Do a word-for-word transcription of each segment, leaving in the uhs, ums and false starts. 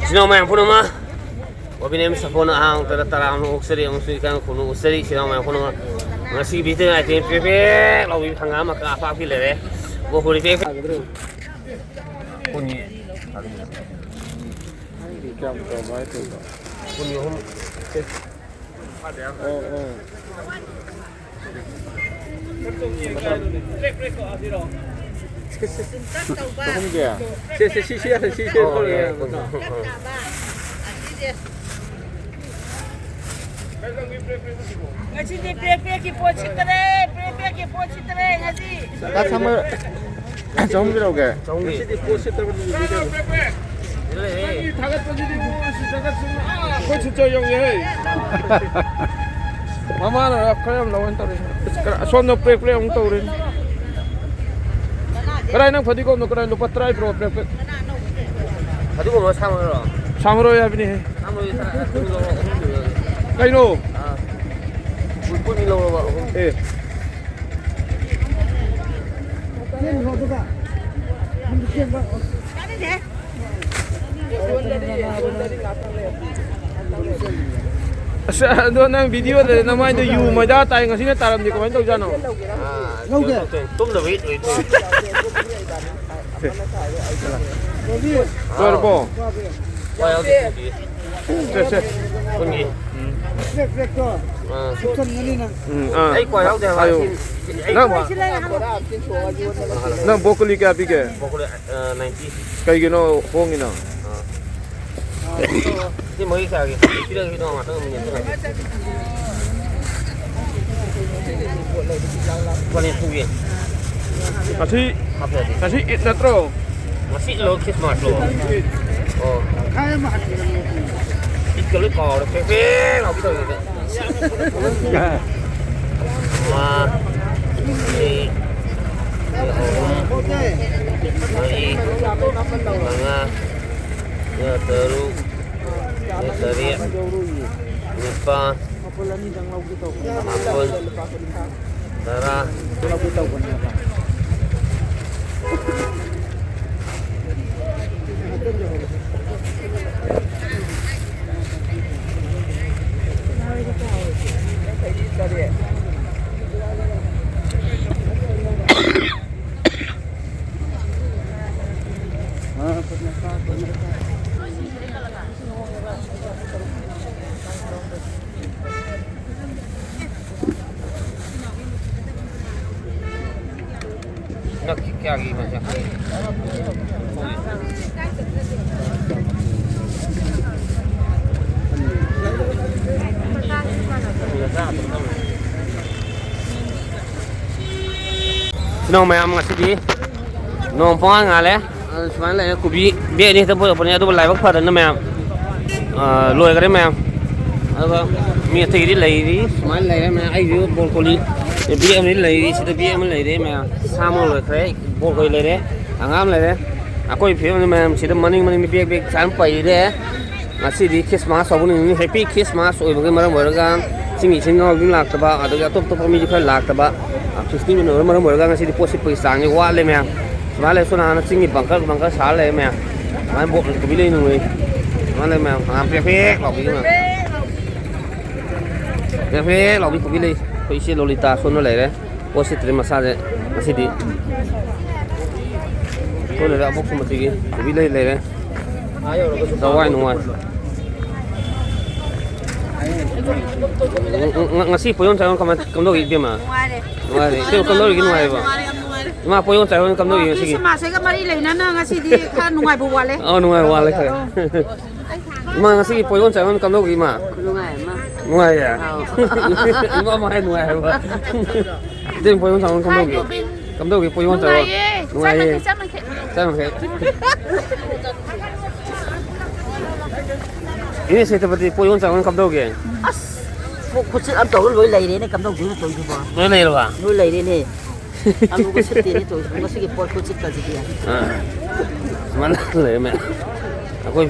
ꯏꯆꯤꯟ ꯏꯅꯥꯎ ꯃꯌꯥꯝ ꯄꯨꯝꯅꯃꯛ, ꯋꯥꯕꯤꯅꯦꯝ ꯁꯥꯐꯣꯅ ꯑꯍꯥꯡꯕꯗ ꯇꯔꯥꯝꯅ ꯑꯣꯛꯆꯔꯤ ꯑꯃꯁꯨꯡ ꯏꯀꯥꯏ ꯈꯨꯝꯅ ꯎꯠꯆꯔꯤ꯫ ꯏꯆꯤꯟ ꯏꯅꯥꯎ ꯃꯌꯥꯝ ꯄꯨꯝꯅꯃꯛ, ꯉꯁꯤꯒꯤ ꯚꯤꯗꯤꯑꯣ ꯑꯥꯏꯇꯦꯝ ꯄ꯭ꯔꯦꯛ ꯄ꯭ꯔꯦꯛ ꯂꯥꯎꯕꯤ ꯍꯪꯒꯥꯝ ꯑꯃ ꯑꯄꯥꯛꯄꯤ ꯂꯩꯔꯦ꯫ ꯒꯣꯀꯨꯜ ꯄ꯭ꯔꯦꯛ ꯄ꯭ꯔꯦꯛ꯫ ꯀꯨꯟꯒꯤ꯫ ꯀꯌꯥꯝ ꯇꯧꯕ ꯍꯥꯏ ꯇꯧꯕ? ꯀꯨꯟꯒꯤ ꯑꯍꯨꯝ꯫ ꯑꯣ, ꯑꯣ꯫ ꯆꯍꯨꯝꯒꯤ? ꯁꯦ, ꯁꯦ, ꯁꯤ, ꯁꯤ, ꯁꯤ, ꯁꯤ, ꯑꯣ, ꯌꯥꯏ, ꯀꯨꯟ꯫ ꯉꯁꯤꯗꯤ ꯄ꯭ꯔꯦꯛ ꯄ꯭ꯔꯦꯛꯀꯤ ꯄꯣꯠ ꯁꯤꯠꯇꯔꯦ, ꯄ꯭ꯔꯦꯛ ꯄ꯭ꯔꯦꯛꯀꯤ ꯄꯣꯠ ꯁꯤꯠꯇꯔꯦ ꯉꯁꯤ꯫ ꯀꯁꯇꯃꯔ ꯆꯍꯨꯝꯒꯤ ꯂꯧꯒꯦ꯫ ꯆꯍꯨꯝꯒꯤ꯫ ꯉꯁꯤꯗꯤ ꯄꯣꯠ ꯁꯤꯠꯇꯕ ꯅꯨꯃꯤꯠꯅꯤ ꯀꯩꯅꯣ꯫ ꯅꯪꯒꯤ ꯊꯥꯒꯠꯄꯁꯤꯗꯤ ꯃꯣꯏꯁꯨ ꯖꯒꯠꯁꯤꯡꯅ, ꯑꯥ, ꯑꯩꯈꯣꯏ ꯁꯨꯠꯆ ꯌꯧꯏ ꯍꯦ꯫ ꯃꯃꯥꯅ ꯈꯔ ꯌꯥꯝ ꯂꯧꯍꯟ ꯇꯧꯔꯤ꯫ ꯑꯁꯣꯝꯗ ꯄ꯭ꯔꯦꯛ ꯄ꯭ꯔꯦꯛ ꯑꯃꯨꯛ ꯇꯧꯔꯤ꯫ ꯀꯗꯥꯏ ꯅꯪ ꯐꯗꯤꯒꯣꯝꯗꯣ ꯀꯗꯥꯏ? ꯂꯨꯄꯥ ꯇꯔꯥ ꯄꯤꯔꯛꯑꯣ, ꯄ꯭ꯔꯦꯛ ꯄ꯭ꯔꯦꯛ꯫ ꯐꯗꯤꯒꯣꯝ ꯑꯁꯥꯡꯕꯔꯣ? ꯁꯥꯃꯔꯣꯏ ꯍꯥꯏꯕꯅꯤꯍꯦ꯫ ꯁꯥꯃꯔꯣꯏ ꯈꯔ ꯑꯗꯨꯝ ꯂꯧꯔꯣ, ꯑꯍꯨꯝ ꯂꯧꯔꯣ꯫ ꯀꯩꯅꯣ? ꯑꯥ꯫ ꯄꯨꯟ ꯄꯨꯟ ꯂꯧꯔꯕ ꯑꯍꯨꯝ꯫ ꯑꯦ꯫ ꯑꯁ, ꯑꯗꯣ ꯅꯪ ꯚꯤꯗꯤꯑꯣꯗ ꯅꯃꯥꯏꯗꯣ ꯌꯨ ꯃꯣꯏꯗꯥ ꯇꯥꯏ, ꯉꯁꯤꯅ ꯇꯥꯔꯝꯗꯦ, ꯀꯃꯥꯏꯅ ꯇꯧꯖꯥꯠꯅꯣ? ꯑꯥ, ꯂꯧꯒꯦ꯫ ꯀꯩꯅꯣ ꯇꯧꯗꯣꯏꯅꯤ, ꯇꯨꯝꯗꯕꯒꯤ ꯂꯣꯏꯗꯣꯏꯅꯤ꯫ ꯂꯣꯏꯔꯕꯣ? ꯋꯥ ꯌꯥꯎꯗꯦ, ꯄꯨꯈꯤ꯫ ꯁꯦ, ꯁꯦ꯫ ꯀꯨꯟꯒꯤ꯫ ꯕ꯭ꯂꯦꯛ, ꯕ꯭ꯂꯦꯛꯇꯣ꯫ ꯑꯥ꯫ ꯁꯨꯞꯆꯟꯒꯅꯤ ꯅꯪ꯫ ꯎꯝ, ꯑꯥ꯫ ꯑꯩ ꯀ꯭ꯋꯥ ꯌꯥꯎꯗꯦ ꯍꯥꯏꯕ꯫ ꯑꯌꯣ꯫ ꯑꯁꯤ, ꯑꯩ ꯅꯪ ꯀ꯭ꯋꯥ꯫ ꯅꯪ ꯕ꯭ꯔꯣꯀꯣꯂꯤ ꯀꯌꯥ ꯄꯤꯒꯦ? ꯕ꯭ꯔꯣꯀꯣꯂꯤ, ꯑ, ꯅꯥꯏꯟꯇꯤ꯫ ꯀꯩꯒꯤꯅꯣ ꯍꯣꯡꯉꯤꯅ? ꯑꯥ꯫ ꯁꯤ ꯃꯔꯤ ꯆꯥꯒꯦ꯫ ꯄꯤꯔꯒꯦ, ꯅꯪ ꯉꯥꯛꯇꯪ ꯃꯤꯅꯤꯠ ꯑꯝꯇ ꯉꯥꯏꯈꯣ꯫ ꯂꯨꯄꯥ ꯅꯤꯐꯨꯒꯤ꯫ ꯉꯁꯤ, ꯍꯥꯞꯄ ꯌꯥꯗꯦ꯫ ꯉꯁꯤ ꯏꯠ ꯅꯠꯇ꯭ꯔꯣ? ꯉꯁꯤ ꯂꯣ, ꯈ꯭ꯔꯤꯁꯃꯥꯁ ꯂꯣ? ꯑꯣ꯫ ꯏꯠꯀ ꯂꯣꯏ ꯀꯥꯎꯔꯦ꯫ ꯄꯦ ꯄꯦ ꯂꯥꯎꯕꯤ ꯇꯧꯔꯤꯉꯩꯗ꯫ ꯑꯃ, ꯑꯅꯤ, ꯑꯍꯨꯝ, ꯃꯔꯤ, ꯃꯉꯥ, ꯇꯔꯨꯛ, ꯇꯔꯦꯠ, ꯅꯤꯄꯥꯜ, ꯃꯥꯄꯜ, ꯇꯔꯥ꯫ ꯀꯩꯅꯣ ꯃꯌꯥꯝ, ꯉꯁꯤꯗꯤ ꯅꯣꯡ ꯄꯉꯥꯟ ꯉꯥꯜꯂꯦ꯫ ꯑꯗꯨ ꯁꯨꯃꯥꯏꯅ ꯂꯩꯔꯦ꯫ ꯀꯣꯕꯤ ꯕꯦꯒ ꯑꯅꯤ ꯈꯛꯇ ꯄꯨꯔꯛꯄꯅꯦ, ꯑꯗꯨꯕꯨ ꯂꯥꯏꯕꯛ ꯐꯗꯅ ꯃꯌꯥꯝ, ꯑ, ꯂꯣꯏꯈꯔꯦ ꯃꯌꯥꯝ꯫ ꯑꯗꯨꯒ ꯃꯤ ꯑꯇꯩꯒꯤꯗꯤ ꯂꯩꯔꯤ, ꯁꯨꯃꯥꯏꯅ ꯂꯩꯔꯦ ꯃꯌꯥꯝ꯫ ꯑꯩꯁꯨ ꯕ꯭ꯔꯣꯀꯣꯂꯤ ꯕꯦꯒ ꯑꯃꯗꯤ ꯂꯩꯔꯤ, ꯁꯤꯗ ꯕꯦꯒ ꯑꯃ ꯂꯩꯔꯦ ꯃꯌꯥꯝ꯫ ꯁꯥ ꯑꯃ ꯂꯣꯏꯈ꯭ꯔꯦ, ꯕ꯭ꯔꯣꯀꯣꯂꯤ ꯂꯩꯔꯦ, ꯍꯪꯒꯥꯝ ꯂꯩꯔꯦ꯫ ꯑꯩꯈꯣꯏ ꯐꯤꯕꯝꯁꯤ ꯃꯌꯥꯝ, ꯁꯤꯗ ꯃꯅꯤꯡ ꯃꯅꯤꯡ ꯕꯦꯒ ꯕꯦꯒ ꯁꯨꯃꯥꯏꯅ ꯄꯩꯔꯦ꯫ ꯉꯁꯤꯗꯤ ꯈ꯭ꯔꯤꯁꯃꯥꯁ ꯇꯧꯕ ꯅꯨꯃꯤꯠꯅꯤ, ꯍꯦꯄꯤ ꯈ꯭ꯔꯤꯁꯃꯥꯁ ꯑꯣꯏꯕꯒꯤ ꯃꯔꯝ ꯑꯣꯏꯔꯒ ꯆꯤꯡꯒꯤ ꯏꯆꯤꯟ ꯏꯅꯥꯎꯁꯤꯡ ꯂꯥꯛꯇꯕ, ꯑꯗꯒꯤ ꯑꯇꯣꯞ ꯑꯇꯣꯞꯄ ꯃꯤꯁꯨ ꯈꯔ ꯂꯥꯛꯇꯕ, ꯐꯦꯁꯇꯤꯚꯦꯜ ꯑꯣꯏꯕꯅ ꯃꯔꯝ ꯑꯣꯏꯔꯒ ꯉꯁꯤꯗꯤ ꯄꯣꯠ ꯁꯤꯠꯄꯒꯤ ꯆꯥꯡꯁꯦ ꯋꯥꯠꯂꯦ ꯃꯌꯥꯝ꯫ ꯁꯨꯃꯥꯏꯅ ꯂꯩ, ꯁꯣꯝ ꯅꯥꯀꯟꯗ ꯆꯤꯡꯒꯤ ꯕꯪꯀꯔ ꯕꯪꯀꯔ ꯁꯥꯔ ꯂꯩꯔꯦ ꯃꯌꯥꯝ꯫ ꯁꯨꯃꯥꯏꯅ ꯕꯣꯠ ꯀꯣꯕꯤ ꯂꯩ ꯅꯨꯡꯉꯥꯏ꯫ ꯁꯨꯃꯥꯏꯅ ꯂꯩ ꯃꯌꯥꯝ, ꯍꯪꯒꯥꯝ ꯄ꯭ꯔꯦꯛ ꯄ꯭ꯔꯦꯛ ꯂꯥꯎꯕꯤꯗꯨꯅ꯫ ꯄ꯭ꯔꯦꯛ ꯄ꯭ꯔꯦꯛ ꯂꯥꯎꯕꯤ ꯀꯣꯕꯤ ꯂꯩ꯫ ꯑꯩꯈꯣꯏ ꯏꯆꯦ ꯂꯣꯂꯤꯇꯥ ꯁꯣꯝꯗ ꯂꯩꯔꯦ꯫ ꯄꯣꯠ ꯁꯤꯠꯇ꯭ꯔꯦ ꯃꯁꯥꯁꯦ ꯉꯁꯤꯗꯤ꯫ ꯁꯣꯝꯗ ꯑꯕꯣꯛ ꯁꯨꯃꯇꯤꯒꯤ ꯀꯣꯕꯤ ꯂꯩ ꯂꯩꯔꯦ꯫ ꯂꯋꯥꯏ ꯅꯨꯡꯉꯥꯏ꯫ ꯉ-, ꯉ-, ꯉꯁꯤ ꯄꯣꯌꯣꯟ ꯆꯥꯌꯣꯟ ꯀꯃꯥꯏ, ꯀꯝꯗꯧꯔꯤ ꯏꯕꯦꯝꯃ? ꯅꯨꯡꯉꯥꯏꯔꯦ꯫ ꯅꯨꯡꯉꯥꯏꯔꯦ꯫ ꯏꯆꯦ, ꯀꯝꯗꯧꯔꯤꯒꯦ, ꯅꯨꯡꯉꯥꯏꯔꯤꯕꯣ? ꯅꯨꯡꯉꯥꯏꯔꯦ, ꯌꯥꯝ ꯅꯨꯡꯉꯥꯏꯔꯦ꯫ ꯏꯃꯥ, ꯄꯣꯌꯣꯟ ꯆꯥꯌꯣꯟ ꯀꯝꯗꯧꯔꯤꯒꯦ ꯉꯁꯤꯒꯤ? ꯈ꯭ꯔꯤꯁꯃꯥꯁꯁꯤꯒ ꯃꯔꯤ ꯂꯩꯅꯅ ꯉꯁꯤꯗꯤ ꯈꯔ ꯅꯨꯡꯉꯥꯏꯕ ꯋꯥꯠꯂꯦ꯫ ꯑꯧ, ꯅꯨꯡꯉꯥꯏꯕ ꯋꯥꯠꯂꯦ ꯈꯔ꯫ ꯑꯧ꯫ ꯏꯃꯥ, ꯉꯁꯤꯒꯤ ꯄꯣꯌꯣꯟ ꯆꯥꯌꯣꯟ ꯀꯝꯗꯧꯒꯦ, ꯏꯃꯥ? ꯈꯨꯅꯨꯡꯉꯥꯏ ꯑꯃ꯫ ꯅꯨꯡꯉꯥꯏꯌꯦ? ꯑꯧ꯫ ꯏꯃꯥ, ꯃꯥ ꯍꯥꯏ ꯅꯨꯡꯉꯥꯏ ꯍꯥꯏꯕ꯫ ꯏꯆꯦ, ꯄꯣꯌꯣꯟ ꯆꯥꯌꯣꯟ ꯀꯝꯗꯧꯒꯦ? ꯀꯝꯗꯧꯒꯦ ꯄꯣꯌꯣꯟ ꯆꯥꯌꯣꯟ? ꯅꯨꯡꯉꯥꯏꯌꯦ꯫ ꯅꯨꯡꯉꯥꯏꯌꯦ? ꯆꯥꯃꯟꯈ꯭ꯔꯦ, ꯆꯥꯃꯟꯈ꯭ꯔꯦ꯫ ꯆꯥꯃꯟꯈ꯭ꯔꯦ꯫ ꯏꯅꯦ ꯁꯦꯇꯄꯇꯤ, ꯄꯣꯌꯣꯟ ꯆꯥꯌꯣꯟ ꯀꯝꯗꯧꯒꯦ? ꯑꯁ, ꯄꯣꯠ ꯈꯨꯠꯆꯤꯠ ꯑꯃ ꯇꯧꯔ ꯂꯣꯏ ꯂꯩꯔꯦꯅꯦ, ꯀꯝꯗꯧꯗꯣꯏꯅꯣ ꯇꯧꯔꯤꯁꯤꯕꯣ? ꯂꯣꯏ ꯂꯩꯔꯕ? ꯂꯣꯏ ꯂꯩꯔꯦꯅꯦ꯫ ꯑꯂꯨꯒ ꯁꯤꯠꯇꯦꯅꯦ ꯇꯧꯔꯤꯁꯤꯕꯣ, ꯉꯁꯤꯒꯤ ꯄꯣꯠ ꯈꯨꯠꯆꯤꯠꯀꯁꯤꯗꯤ꯫ ꯑꯥ, ꯁꯨꯃꯥꯏꯅ ꯂꯩꯔꯦ ꯃꯌꯥꯝ꯫ ꯑꯩꯈꯣꯏ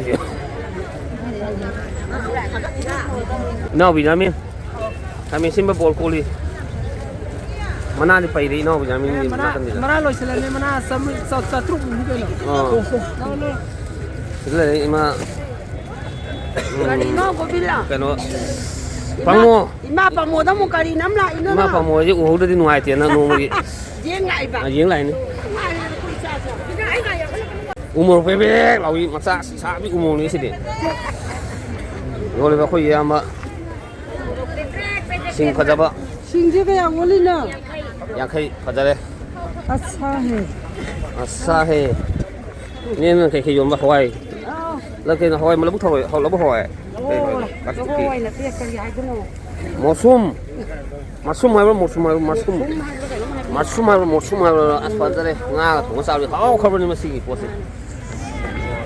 ꯏꯅꯥꯎꯕꯤ ꯌꯥꯝꯃꯤ꯫ ꯈꯥꯃꯦꯟ ꯑꯁꯤꯟꯕ ꯕꯣꯜ ꯀꯣꯜꯂꯤ꯫ ꯃꯅꯥꯗꯤ ꯄꯩꯔꯦ ꯏꯅꯥꯎꯕꯤ ꯌꯥꯝꯃꯤ꯫ ꯑꯦ, ꯃꯅꯥ, ꯅꯥꯀꯟꯁꯤꯗ꯫ ꯃꯅꯥ ꯂꯣꯏꯁꯤꯜꯂꯝꯃꯦ, ꯃꯅꯥ ꯆꯥꯝꯃ-, ꯆꯥ-, ꯆꯥꯇ꯭ꯔꯨꯛ ꯃꯨꯛꯅꯤ ꯀꯩꯅꯣ꯫ ꯑꯣ꯫ ꯂꯧ, ꯂꯧ꯫ ꯁꯤꯗ ꯂꯩꯔꯦ ꯏꯃꯥ꯫ ꯎꯝ, ꯀꯔꯤꯅꯣ, ꯒꯣꯕꯤꯟꯂꯥ? ꯀꯩꯅꯣ, ꯏꯃꯥ, ꯄꯥꯃꯣ꯫ ꯏꯃꯥ ꯄꯥꯃꯣꯗ ꯑꯃꯨꯛ ꯀꯔꯤꯅꯣ ꯑꯃ ꯂꯥꯛꯏꯅꯣ ꯏꯃꯥ ꯅꯪ? ꯄꯥꯃꯣꯁꯦ ꯎꯍꯧꯗ꯭ꯔꯗꯤ ꯅꯨꯡꯉꯥꯏꯇꯦꯅ ꯅꯣꯡꯃꯒꯤ꯫ ꯌꯦꯡ ꯂꯥꯛꯏꯕ? ꯑ, ꯌꯦꯡ ꯂꯥꯛꯏꯅꯤ꯫ ꯅꯨꯡꯉꯥꯏꯔꯦ, ꯑꯩꯈꯣꯏ ꯏꯆꯥꯁꯦ꯫ ꯎꯃꯣꯔꯣꯛ ꯄꯦꯕꯦꯛ ꯂꯥꯎꯏ, ꯃꯆꯥ ꯁꯥꯕꯤ ꯎꯃꯣꯔꯣꯛꯅꯤ ꯁꯤꯗꯤ꯫ ꯌꯣꯜꯂꯤꯕ ꯑꯩꯈꯣꯏ ꯏꯌꯥꯝꯕ꯫ ꯁꯤꯡ ꯐꯖꯕ꯫ ꯁꯤꯡꯁꯦ ꯀꯌꯥ ꯑꯣꯜꯂꯤꯅꯣ? ꯌꯥꯡꯈꯩ ꯐꯖꯔꯦ꯫ ꯑꯁꯥ ꯍꯦ꯫ ꯑꯁꯥ ꯍꯦ꯫ ꯏꯅꯦ, ꯅꯪ ꯀꯩꯀꯩ ꯌꯣꯟꯕ? ꯍꯋꯥꯏ꯫ ꯑꯥ꯫ ꯅꯪ ꯀꯩꯅꯣ, ꯍꯋꯥꯏ ꯃꯂꯕꯨꯛ ꯊꯔꯣꯏ, ꯍ-, ꯂꯧꯕꯨꯛ ꯍꯋꯥꯏ? ꯀꯩ ꯍꯋꯥꯏꯅꯣ? ꯂꯧꯕꯨꯛ ꯀꯥꯡꯇꯛꯀꯤ꯫ ꯍꯋꯥꯏ ꯅꯠꯇꯦ, ꯀꯔꯤ ꯍꯥꯏꯗꯣꯏꯅꯣ? ꯃꯣꯁꯨꯝ꯫ ꯃꯁꯨꯝ ꯍꯥꯏꯕ꯭ꯔꯣ, ꯃꯣꯁꯨꯝ ꯍꯥꯏꯕ꯭ꯔꯣ? ꯃꯁꯨꯝ꯫ ꯃꯣꯁꯨꯝ ꯍꯥꯏꯕ꯭ꯔꯥ ꯀꯩꯅꯣꯝ ꯍꯥꯏ꯫ ꯃꯁꯨꯝ ꯍꯥꯏꯕ꯭ꯔꯥ, ꯃꯣꯠꯁꯨꯝ ꯍꯥꯏꯕ꯭ꯔꯥ, ꯑꯁ, ꯐꯖꯔꯦ꯫ ꯉꯥꯒ ꯊꯣꯡꯉ ꯆꯥꯕꯗꯤ ꯍꯥꯎꯈ꯭ꯔꯕꯅꯤ ꯃꯁꯤꯒꯤ ꯄꯣꯠꯁꯦ꯫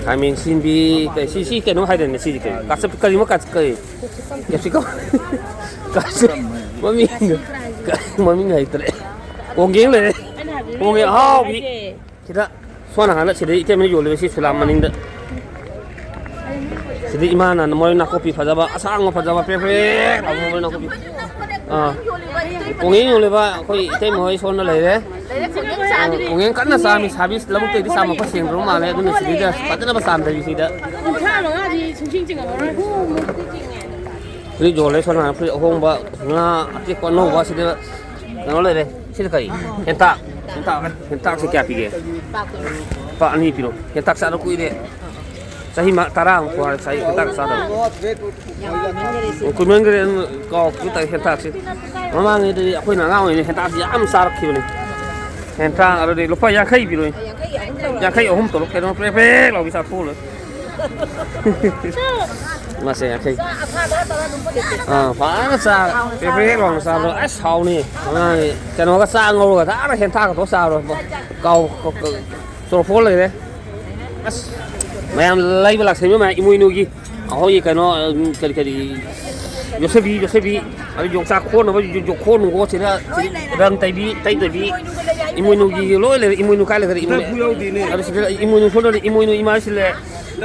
ꯈꯥꯃꯦꯟ ꯁꯤꯟꯕꯤ, ꯀꯩ, ꯁꯤ, ꯁꯤ ꯀꯩꯅꯣ ꯍꯥꯏꯗꯣꯏꯅꯦ ꯁꯤꯁꯦ, ꯀꯩ, ꯀꯥꯆꯞ-, ꯀꯔꯤꯃꯣ ꯀꯥꯆ-, ꯀꯩ, ꯀꯦꯞꯁꯤꯀꯝ꯫ ꯀꯥꯆꯞ-, ꯃꯃꯤꯡ, ꯃꯃꯤꯡ ꯍꯩꯇ꯭ꯔꯦ꯫ ꯀꯣꯡꯒꯦꯡ ꯂꯩꯔꯦ꯫ ꯀꯣꯡꯒꯦꯡ ꯑꯍꯥꯎꯕꯤ꯫ ꯁꯤꯗ ꯁꯣꯝ ꯅꯥꯀꯟꯗ ꯁꯤꯗꯩ ꯏꯇꯩꯃꯅ ꯌꯣꯜꯂꯤꯕ ꯁꯤ ꯁꯨꯂꯥ ꯃꯅꯤꯡꯗ꯫ ꯁꯤꯗ ꯏꯃꯥꯅ ꯃꯣꯏ ꯅꯥꯀꯨꯞꯄꯤ ꯐꯖꯕ, ꯑꯁꯥꯡꯕ ꯐꯖꯕ, ꯄ꯭ꯔꯦꯛ ꯄ꯭ꯔꯦꯛ ꯂꯥꯎꯕ ꯃꯣꯏ ꯅꯥꯀꯨꯞꯄꯤ꯫ ꯑꯥ꯫ ꯀꯣꯡꯒꯩ ꯌꯣꯜꯂꯤꯕ ꯑꯩꯈꯣꯏ ꯏꯇꯩꯃ ꯍꯣꯏ ꯁꯣꯝꯗ ꯂꯩꯔꯦ꯫ ꯑꯥ, ꯀꯣꯡꯒꯩ ꯀꯟꯅ ꯆꯥꯝꯃꯤ, ꯁꯥꯕꯤꯁ ꯂꯧꯕꯨꯛꯇꯩꯗꯤ ꯆꯥꯝꯃꯛꯄ ꯁꯦꯡꯗ꯭ꯔꯕ ꯃꯥꯜꯂꯦ, ꯑꯗꯨꯅ ꯁꯤꯗꯩꯗ ꯐꯖꯅꯕ ꯆꯥꯝꯗꯕꯤ ꯁꯤꯗ꯫ ꯀꯨꯟꯊ꯭ꯔꯥ ꯃꯉꯥꯗꯤ ꯁꯨꯡꯆꯤꯡ ꯆꯤꯡꯉꯝꯃꯔꯣꯏ꯫ ꯐꯨꯔꯤꯠ ꯌꯣꯜꯂꯦ ꯁꯣꯝ ꯅꯥꯀꯟ, ꯐꯨꯔꯤꯠ ꯑꯍꯣꯡꯕ, ꯉꯥ ꯑꯇꯦꯛꯄ ꯑꯅꯧꯕ ꯁꯤꯗ ꯀꯩꯅꯣ ꯂꯩꯔꯦ꯫ ꯁꯤꯅ ꯀꯔꯤ? ꯍꯦꯟꯇꯥꯛ꯫ ꯍꯦꯟꯇꯥꯛ, ꯍꯦꯟꯇꯥꯛꯁꯦ ꯀꯌꯥ ꯄꯤꯒꯦ? ꯂꯨꯄꯥ ꯑꯅꯤ ꯄꯤꯔꯣ꯫ ꯍꯦꯟꯇꯥꯛ ꯆꯥꯗ ꯀꯨꯏꯔꯦ꯫ ꯆꯍꯤ ꯃ-, ꯇꯔꯥꯃꯨꯛ ꯐꯥꯔꯦ ꯆꯍꯤ ꯍꯦꯟꯇꯥꯛ ꯆꯥꯗꯕ꯫ ꯀꯨꯏꯃꯟꯈ꯭ꯔꯦ ꯑꯗꯨꯅ ꯀꯥꯎꯈꯤꯕ ꯇꯥꯏ ꯍꯦꯟꯇꯥꯛꯁꯦ꯫ ꯃꯃꯥꯡꯉꯩꯗꯗꯤ ꯑꯩꯈꯣꯏꯅ ꯑꯉꯥꯡ ꯑꯣꯏꯔꯤꯉꯩ ꯍꯦꯟꯇꯥꯛꯁꯦ ꯌꯥꯝ ꯆꯥꯔꯛꯈꯤꯕꯅꯤ꯫ ꯍꯦꯟꯇꯥꯛ ꯑꯗꯨꯗꯤ ꯂꯨꯄꯥ ꯌꯥꯡꯈꯩ ꯄꯤꯔꯣꯏ꯫ ꯌꯥꯡꯈꯩ ꯑꯍꯨꯝ ꯇꯧꯔꯣ ꯀꯩꯅꯣ ꯄ꯭ꯔꯦꯛ ꯄ꯭ꯔꯦꯛ ꯂꯥꯎꯕꯤ ꯆꯥꯊꯣꯛꯑ ꯂꯣꯏꯔꯦ꯫ ꯃꯥꯁꯦ ꯌꯥꯡꯈꯩ꯫ ꯑꯥ, ꯐꯖꯅ ꯆꯥꯔꯦ꯫ ꯄ꯭ꯔꯦꯛ ꯄ꯭ꯔꯦꯛ ꯂꯥꯎꯅ ꯆꯥꯕꯗꯣ ꯑꯁ ꯍꯥꯎꯅꯤ꯫ ꯑꯉꯥꯡꯒꯤ ꯀꯩꯅꯣꯒ ꯆꯥ ꯉꯧꯔꯒ ꯊꯥꯔ ꯍꯦꯟꯇꯥꯛꯀ ꯇꯧꯔ ꯆꯥꯕꯗꯣ꯫ ꯀꯥꯎ-, ꯀ-, ꯀ-, ꯆꯣꯔꯐꯣꯟ ꯂꯩꯔꯦ꯫ ꯑꯁ, ꯃꯌꯥꯝ ꯂꯩꯕ ꯂꯥꯛꯁꯟꯕ ꯃꯌꯥꯝ ꯏꯃꯣꯏꯅꯨꯒꯤ꯫ ꯑꯩꯈꯣꯏꯒꯤ ꯀꯩꯅꯣ, ꯎꯝ, ꯀꯔꯤ, ꯀꯔꯤ, ꯌꯣꯠꯁꯕꯤ, ꯌꯣꯠꯁꯕꯤ, ꯑꯗꯨ ꯌꯣꯡꯆꯥꯛ ꯈꯣꯠꯅꯕ ꯌꯣ-, ꯌꯣ-, ꯈꯣꯠꯅꯨꯀꯣ ꯁꯤꯗ, ꯁꯤꯗ ꯔꯪ ꯇꯩꯕꯤ, ꯇꯩꯗꯕꯤ, ꯏꯃꯣꯏꯅꯨꯒꯤ ꯂꯣꯏ ꯂꯩꯔꯦ꯫ ꯏꯃꯣꯏꯅꯨ ꯀꯥꯏ ꯂꯩꯈ꯭ꯔꯦ? ꯏꯃꯣꯏꯅꯨ꯫ ꯍꯤꯗꯥꯛꯄꯨ ꯌꯥꯎꯗꯦꯅꯦ꯫ ꯑꯗꯨ ꯁꯤꯗ ꯏꯃꯣꯏꯅꯨ ꯁꯣꯝꯗ ꯏꯃꯣꯏꯅꯨ ꯏꯃꯥ ꯁꯤ ꯂꯩ꯫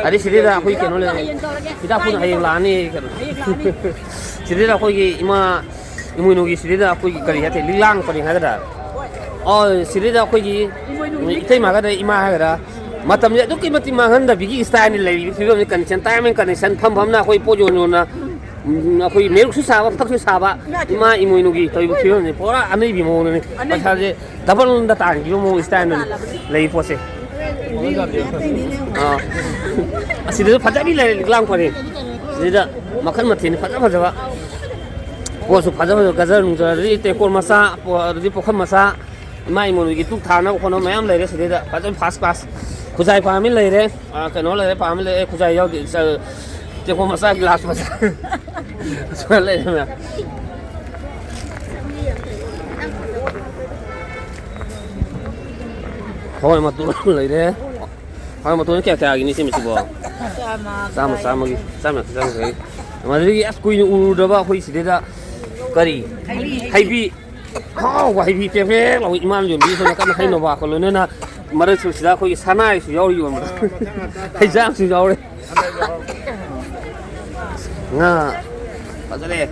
ꯑꯗꯩ ꯁꯤꯗꯩꯗ ꯑꯩꯈꯣꯏ ꯀꯩꯅꯣ ꯂꯩꯔꯦ꯫ ꯍꯤꯗꯥꯛꯄꯨꯅ ꯍꯌꯦꯡ ꯂꯥꯛꯑꯅꯤ ꯀꯩꯅꯣ꯫ ꯁꯤꯗꯩꯗ ꯑꯩꯈꯣꯏꯒꯤ ꯏꯃꯥ ꯏꯃꯣꯏꯅꯨꯒꯤ ꯁꯤꯗꯩꯗ ꯑꯩꯈꯣꯏꯒꯤ ꯀꯔꯤ ꯍꯥꯏꯇꯥꯔꯦ, ꯂꯤꯛꯂꯥꯡ ꯄꯔꯦꯡ ꯍꯥꯏꯒꯗ꯭ꯔꯥ? ꯑꯣ, ꯁꯤꯗꯩꯗ ꯑꯩꯈꯣꯏꯒꯤ ꯏꯇꯩꯃ ꯍꯥꯏꯒꯗ꯭ꯔꯥ, ꯏꯃꯥ ꯍꯥꯏꯒꯗ꯭ꯔꯥ? ꯃꯇꯝꯁꯦ ꯑꯗꯨꯛꯀꯤ ꯃꯇꯤꯛ ꯃꯥꯡꯍꯟꯗꯕꯤꯒꯤ ꯁ꯭ꯇꯥꯏꯜꯅꯤ ꯂꯩꯔꯤꯕ ꯐꯤꯕꯝꯁꯤ, condition, time and condition, ꯐꯝ ꯐꯝꯅ ꯑꯩꯈꯣꯏ ꯄꯣꯠ ꯌꯣꯟ ꯌꯣꯟꯅ, ꯎꯝ, ꯑꯩꯈꯣꯏ ꯃꯦꯔꯨꯛꯁꯨ ꯁꯥꯕ, ꯐꯛꯁꯨ ꯁꯥꯕ, ꯏꯃꯥ ꯏꯃꯣꯏꯅꯨꯒꯤ ꯇꯧꯔꯤꯕ ꯐꯤꯕꯝꯁꯤ ꯄꯨꯔꯥ ꯑꯅꯩꯕꯤ ꯃꯑꯣꯡꯗꯅꯤ꯫ ꯄꯩꯁꯥꯁꯦ ꯗꯕꯜꯗ ꯇꯥꯟꯈꯤꯕ ꯃꯑꯣꯡ ꯁ꯭ꯇꯥꯏꯜꯗꯅꯤ ꯂꯩꯔꯤ ꯄꯣꯠꯁꯦ꯫ ꯑꯥ꯫ ꯑꯁꯤꯗꯁꯨ ꯐꯖꯕꯤ ꯂꯩꯔꯦ, ꯂꯤꯛꯂꯥꯡ ꯄꯔꯦꯡ꯫ ꯁꯤꯗ ꯃꯈꯜ ꯃꯊꯦꯜ ꯐꯖ ꯐꯖꯕ꯫ ꯄꯣꯠꯁꯨ ꯐꯖ ꯐꯖꯕ, ꯒꯖꯔ ꯅꯨꯡꯖꯔ, ꯑꯗꯨꯗꯤ ꯇꯦꯡꯀꯣꯠ ꯃꯆꯥ, ꯄꯣ-, ꯑꯗꯨꯗꯤ ꯄꯨꯈꯝ ꯃꯆꯥ, ꯏꯃꯥ ꯏꯃꯣꯟꯒꯤ ꯙꯨꯛ ꯊꯥꯅꯕ ꯈꯣꯠꯅꯕ ꯃꯌꯥꯝ ꯂꯩꯔꯦ ꯁꯤꯗꯩꯗ꯫ ꯐꯖꯅ first class꯫ ꯈꯨꯖꯥꯏ ꯄꯥꯝꯃꯤ ꯂꯩꯔꯦ, ꯑꯥ, ꯀꯩꯅꯣ ꯂꯩꯔꯦ, ꯄꯥꯝꯃꯤ ꯂꯩꯔꯦ, ꯈꯨꯖꯥꯏ ꯌꯥꯎꯗꯦ, ꯆ-, ꯇꯦꯡꯀꯣꯠ ꯃꯆꯥ, ꯒꯤꯂꯥꯁ ꯃꯆꯥ꯫ ꯑꯁꯨꯃꯥꯏꯅ ꯂꯩꯔꯦ ꯃꯌꯥꯝ꯫ ꯍꯋꯥꯏ ꯃꯇꯣꯟ ꯂꯩꯔꯦ꯫ ꯍꯋꯥꯏ ꯃꯇꯣꯟ ꯀꯌꯥ ꯀꯌꯥꯒꯤꯅꯤ ꯁꯤ ꯃꯁꯤꯕꯣ? ꯆꯥꯝꯃ꯫ ꯆꯥꯝꯃ, ꯆꯥꯝꯃꯒꯤ꯫ ꯆꯥꯝꯃ ꯌꯥꯡꯈꯩ, ꯆꯥꯝꯃ ꯌꯥꯡꯈꯩ꯫ ꯃꯗꯨꯗꯒꯤ ꯑꯁ ꯀꯨꯏꯅ ꯎꯔꯨꯗꯕ ꯑꯩꯈꯣꯏ ꯁꯤꯗꯩꯗ ꯀꯔꯤ? ꯍꯩꯕꯤ꯫ ꯍꯩꯕꯤ꯫ ꯍꯥꯎꯕ ꯍꯩꯕꯤ ꯄꯦꯛ ꯄꯦꯛ ꯂꯥꯎꯕ ꯏꯃꯥꯅ ꯌꯣꯟꯕꯤ ꯁꯣꯝ ꯅꯥꯀꯟꯗ ꯍꯩ ꯅꯣꯕꯥꯞꯀ ꯂꯣꯏꯅꯅ ꯃꯔꯛꯁꯤꯗ ꯑꯩꯈꯣꯏꯒꯤ ꯁꯅꯥꯏꯁꯨ ꯌꯥꯎꯔꯤ ꯌꯣꯟꯕꯗ꯫ ꯍꯩꯖꯥꯡꯁꯨ ꯌꯥꯎꯔꯦ꯫ ꯉꯥ ꯐꯖꯔꯦ꯫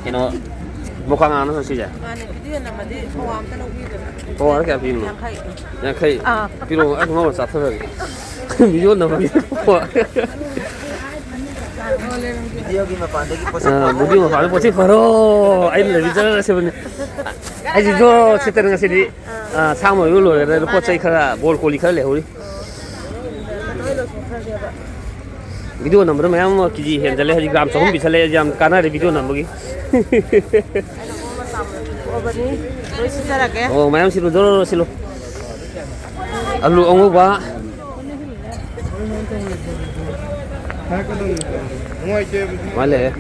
ꯀꯩꯅꯣ, ꯃꯨꯀꯥ ꯉꯥꯅ ꯁꯤꯁꯦ? ꯃꯥꯅꯦ, ꯚꯤꯗꯤꯑꯣ ꯅꯝꯃꯗꯤ ꯄꯋꯥ ꯑꯝꯇ ꯂꯧꯕꯤꯗꯅ꯫ ꯄꯋꯥꯗ ꯀꯌꯥ ꯄꯤꯕꯅꯣ? ꯌꯥꯡꯈꯩ꯫ ꯌꯥꯡꯈꯩ꯫ ꯑꯥ꯫ ꯄꯤꯔꯛꯑꯣ, ꯑꯩ ꯉꯧꯔ ꯆꯥꯊꯔꯒꯦ꯫ ꯚꯤꯗꯤꯑꯣ ꯅꯝꯃꯒꯦ꯫ ꯚꯤꯗꯤꯑꯣꯒꯤ ꯃꯄꯥꯟꯗꯒꯤ ꯄꯣꯠꯁꯛ ꯑꯥ, ꯚꯤꯗꯤꯑꯣ ꯃꯄꯥꯟꯗ ꯄꯣꯠꯁꯛ ꯐꯔꯣ꯫ ꯑꯩꯅ ꯂꯩꯕꯤ ꯆꯠꯂꯁꯤꯕꯅꯦ꯫ ꯑꯩꯁꯦ ꯖꯣꯔ ꯁꯤꯠꯇꯅ ꯉꯁꯤꯗꯤ, ꯑꯥ, ꯁꯥ ꯃꯔꯣꯏ ꯂꯣꯏꯔꯒ ꯄꯣꯠ ꯆꯩ ꯈꯔ, ꯕꯣꯔ ꯀꯣꯂꯤ ꯈꯔ ꯂꯩꯍꯧꯔꯤ꯫ ꯚꯤꯗꯤꯑꯣ ꯅꯝꯕꯗ ꯃꯌꯥꯝ ꯑꯃ ꯀꯦ ꯖꯤ ꯍꯦꯟꯖꯜꯂꯦ꯫ ꯍꯧꯖꯤꯛ ꯒ꯭ꯔꯥꯝ ꯆꯍꯨꯝ ꯄꯤꯁꯜꯂꯦ꯫ ꯌꯥꯝ ꯀꯥꯟꯅꯔꯦ ꯚꯤꯗꯤꯑꯣ ꯅꯝꯕꯒꯤ꯫ ꯂꯣꯏ ꯁꯤꯠꯆꯔꯒꯦ꯫ ꯑꯣ, ꯃꯌꯥꯝ ꯁꯤꯠꯂꯨ, ꯖꯣꯔꯣ ꯖꯣꯔꯣ ꯁꯤꯠꯂꯨ꯫ ꯑꯂꯨ ꯑꯉꯧꯕ꯫ ꯃꯥ ꯂꯩꯔꯦ꯫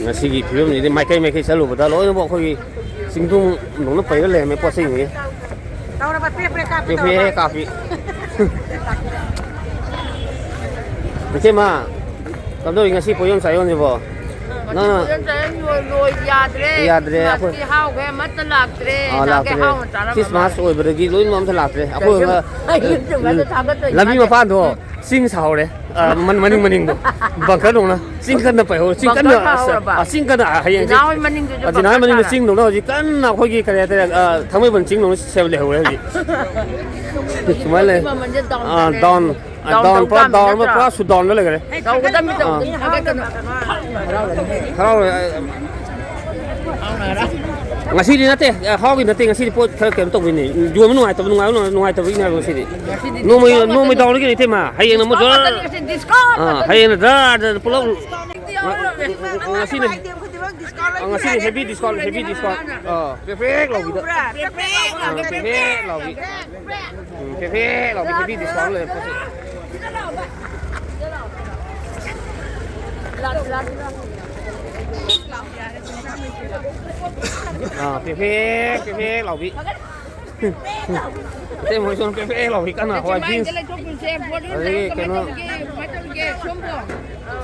ꯉꯁꯤꯒꯤ ꯐꯤꯕꯝꯁꯤꯗꯤ ꯃꯥꯏꯀꯩ ꯃꯥꯏꯀꯩ ꯆꯠꯂꯨꯕꯗ ꯂꯣꯏꯅꯃꯛ ꯑꯩꯈꯣꯏꯒꯤ ꯆꯤꯡꯗꯨꯝ ꯗꯧꯅ ꯄꯩꯔ ꯂꯩꯔꯝꯃꯦ ꯄꯣꯠ ꯆꯩꯁꯤꯡꯁꯦ꯫ ꯇꯧꯔꯕ, ꯄ꯭ꯔꯦ ꯄ꯭ꯔꯦ ꯀꯥꯞꯄꯤ, ꯄ꯭ꯔꯦ ꯄ꯭ꯔꯦ ꯇꯧꯔꯕ꯫ ꯀꯥꯞꯄꯤ꯫ ꯏꯆꯦꯃ, ꯀꯝꯗꯧꯔꯤ ꯉꯁꯤ ꯄꯣꯌꯣꯟ ꯆꯥꯌꯣꯟꯁꯤꯕꯣ? ꯉꯁꯤ ꯅꯪ ꯄꯣꯌꯣꯟ ꯆꯥꯌꯣꯟ ꯂꯣꯏ, ꯂꯣꯏ ꯌꯥꯗ꯭ꯔꯦ꯫ ꯌꯥꯗ꯭ꯔꯦ, ꯑꯩꯈꯣꯏ ꯈ꯭ꯔꯤꯁꯃꯥꯁꯀꯤ ꯍꯥꯎꯈꯩ ꯑꯃꯠꯇ ꯂꯥꯛꯇ꯭ꯔꯦ꯫ ꯑꯥ, ꯅꯍꯥꯟꯒꯩ ꯂꯥꯛꯇ꯭ꯔꯦ꯫ ꯍꯥꯎꯅ ꯆꯥꯔꯝꯃꯒ꯫ ꯈ꯭ꯔꯤꯁꯃꯥꯁ ꯑꯣꯏꯕꯗꯒꯤ ꯂꯣꯏꯅꯃꯛ ꯑꯝꯇ ꯂꯥꯛꯇ꯭ꯔꯦ꯫ ꯑꯩꯈꯣꯏ ꯀꯩꯁꯨ ꯂꯝꯕꯤ ꯊꯥꯒꯠꯇꯣꯏ ꯂꯝꯕꯤ ꯅꯠꯇꯦ꯫ ꯃꯄꯥꯟꯗꯣ ꯆꯤꯡ ꯁꯥꯍꯧꯔꯦ꯫ ꯑ, ꯃꯟ-, ꯃꯅꯤꯡ ꯃꯅꯤꯡꯗꯣ꯫ ꯕꯪꯀꯔ ꯗꯧꯅ꯫ ꯆꯤꯡ ꯀꯟꯅ ꯄꯥꯏꯍꯧꯔꯦ꯫ ꯆꯤꯡ ꯀꯟꯅ, ꯕꯪꯀꯔ ꯁꯥꯍꯧꯔꯕ? ꯑ, ꯆꯤꯡ ꯀꯟꯅ, ꯑ, ꯍꯌꯦꯡ ꯆꯤꯡ-, ꯖꯤꯅꯥ ꯍꯣꯏ ꯃꯅꯤꯡꯗꯨꯁꯨ ꯑ, ꯖꯤꯅꯥ ꯍꯣꯏ ꯕꯪꯀꯔ ꯃꯅꯤꯡꯗ ꯁꯥꯔ꯫ ꯆꯤꯡ ꯗꯧꯅ ꯍꯧꯖꯤꯛ ꯀꯟꯅ ꯑꯩꯈꯣꯏꯒꯤ ꯀꯔꯤ ꯍꯥꯏꯇꯥꯔꯦ, ꯑ, ꯊꯥꯡꯃꯩꯕꯟ ꯆꯤꯡ ꯗꯧꯅ ꯁꯦꯝ ꯂꯩꯍꯧꯔꯦ ꯍꯧꯖꯤꯛ꯫ ꯁꯨꯃꯥꯏꯅ ꯂꯩ꯫ ꯃꯃꯜꯁꯦ ꯗꯥꯎꯟ ꯑ, ꯆꯠꯂꯦ꯫ ꯗꯥꯎꯟ꯫ ꯑ, ꯗꯥꯎꯟ ꯗꯥꯎꯟ ꯇꯧ ꯄꯨꯔꯥ ꯇꯥꯕꯅꯤ ꯗꯥꯎꯟ ꯑꯃ ꯅꯠꯇ꯭ꯔꯥ? ꯄꯨꯔꯥ ꯁꯨ ꯗꯥꯎꯟꯗ ꯂꯩꯈ꯭ꯔꯦ꯫ ꯇꯧꯒꯗꯕꯅꯤ, ꯑ꯫ ꯇꯧꯒꯗꯕꯅꯤ, ꯊꯥꯒꯠꯀꯅꯨ꯫ ꯍꯔꯥꯎꯔꯦ꯫ ꯑ, ꯉꯁꯤꯗꯤ ꯅꯠꯇꯦ, ꯑ, ꯍꯔꯥꯎꯒꯤ ꯅꯠꯇꯦ, ꯉꯁꯤꯗꯤ ꯄꯣꯠ ꯈꯔ ꯀꯩꯅꯣ ꯇꯧꯕꯩꯅꯦ꯫ ꯌꯣꯟꯕ ꯅꯨꯡꯉꯥꯏꯇꯕ, ꯅꯨꯡꯉꯥꯏꯕ, ꯅꯨꯡꯉꯥꯏꯇꯕꯒꯤꯅꯦ ꯉꯁꯤꯗꯤ꯫ ꯉꯁꯤꯗꯤ ꯅꯣꯡꯃꯩ, ꯗꯤꯁꯀꯥꯎꯟ ꯅꯣꯡꯃꯩ ꯉꯥꯛꯇꯅꯤ꯫ ꯗꯥꯎꯟꯗꯒꯤ ꯂꯩꯇꯦ ꯃꯥ꯫ ꯍꯌꯦꯡꯅ ꯑꯃꯨꯛ ꯗꯤꯁꯀꯥꯎꯟ ꯖꯣꯔ-, ꯉꯥꯛꯇꯅꯤ ꯉꯁꯤ, ꯗꯤꯁꯀꯥꯎꯟ ꯑꯥ, ꯉꯥꯛꯇꯅꯤ꯫ ꯍꯌꯦꯡꯅ ꯖꯔ ꯖꯔ ꯄꯨꯂꯞ ꯉ-, ꯉ-, ꯉꯁꯤꯅꯦ꯫ ꯑꯥꯏꯇꯦꯝ ꯈꯨꯗꯤꯡꯃꯛ ꯗꯤꯁꯀꯥꯎꯟ ꯂꯣꯏ ꯑꯥ, ꯉꯁꯤꯅꯤ ꯄꯤꯔꯦ꯫ ꯍꯦꯕꯤ ꯗꯤꯁꯀꯥꯎꯟ, ꯍꯦꯕꯤ ꯗꯤꯁꯀꯥꯎꯟ꯫ ꯑꯥ, ꯄ꯭ꯔꯦꯛ ꯄ꯭ꯔꯦꯛ ꯂꯥꯎꯕꯤꯗ꯫ ꯎꯕ꯭ꯔꯥ? ꯄ꯭ꯔꯦꯛ ꯄ꯭ꯔꯦꯛ ꯑꯥ, ꯂꯥꯎꯕꯤ꯫ ꯄ꯭ꯔꯦꯛ ꯄ꯭ꯔꯦꯛ ꯂꯥꯎꯕꯤ꯫ ꯎꯝ, ꯄ꯭ꯔꯦꯛ ꯄ꯭ꯔꯦꯛ ꯂꯥꯎꯕꯤ ꯍꯦꯕꯤ ꯗꯤꯁꯀꯥꯎꯟ ꯂꯩꯔꯦ ꯄꯣꯠꯁꯦ꯫ ꯂꯥꯛ, ꯂꯥꯛ, ꯂꯥꯛ꯫ ꯑꯥ, ꯄꯦꯛ ꯄꯦꯛ, ꯄꯦꯛ ꯄꯦꯛ ꯂꯥꯎꯕꯤ꯫ ꯑꯇꯩ ꯃꯣꯏ ꯁꯣꯝ ꯄꯦꯛ ꯄꯦꯛ ꯂꯥꯎꯕꯤ ꯀꯟꯅ ꯍꯋꯥꯏ ꯕꯤꯟꯁ꯫ ꯑꯗꯒꯤ ꯀꯩꯅꯣ꯫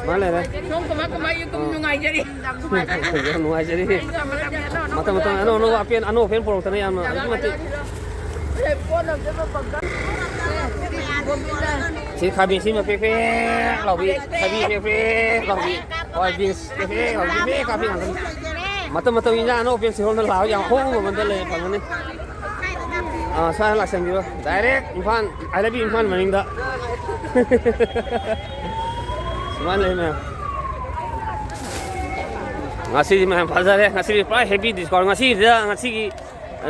ꯁꯨꯃꯥꯏꯅ ꯂꯩꯔꯦ꯫ ꯁꯣꯝ ꯀꯃꯥꯏ ꯀꯃꯥꯏ ꯌꯨꯝ ꯑꯥ꯫ ꯅꯨꯡꯉꯥꯏꯖꯔꯤ? ꯌꯥꯝ ꯅꯨꯡꯉꯥꯏꯖꯔꯤ꯫ ꯃꯇꯝ ꯃꯇꯝ ꯑꯅꯧ ꯑꯅꯧꯕ ꯑꯄꯦꯟ ꯑꯅꯧ ꯑꯄꯦꯟ ꯄꯨꯔꯛꯇꯅ ꯌꯥꯝꯅ ꯑꯗꯨꯛꯀꯤ ꯃꯇꯤꯛ ꯁꯤ ꯈꯥꯃꯦꯟ ꯁꯤꯃ ꯄꯦꯛ ꯄꯦꯛ ꯂꯥꯎꯕꯤ, ꯊꯕꯤ ꯄꯦꯛ ꯄꯦꯛ ꯂꯥꯎꯕꯤ, ꯍꯋꯥꯏ ꯕꯤꯟꯁ ꯄꯦꯛ ꯄꯦꯛ ꯂꯥꯎꯕꯤ, ꯄꯦꯛ ꯄꯦꯛ ꯀꯥꯞꯄꯤ ꯉꯥꯛꯇꯅꯤ꯫ ꯃꯇꯝ ꯃꯇꯝꯒꯤ ꯏꯟꯖꯥꯡ ꯑꯅꯧ ꯑꯄꯦꯟ ꯁꯤꯠꯍꯧꯅ ꯂꯥꯛꯑꯣ, ꯌꯥꯝ ꯍꯣꯡꯕ ꯃꯃꯜꯗ ꯂꯩ ꯐꯪꯒꯅꯤ꯫ ꯑꯥ, ꯁ꯭ꯋꯥꯏꯗ ꯂꯥꯛꯁꯟꯕꯤꯔꯣ꯫ Direct Imphal, I love you Imphal ꯃꯅꯤꯡꯗ꯫ ꯁꯨꯃꯥꯏꯅ ꯂꯩ ꯃꯌꯥꯝ꯫ ꯉꯁꯤꯗꯤ ꯃꯌꯥꯝ ꯐꯖꯔꯦ꯫ ꯉꯁꯤꯗꯤ ꯄꯨꯔꯥ heavy discount꯫ ꯉꯁꯤꯗ, ꯉꯁꯤꯒꯤ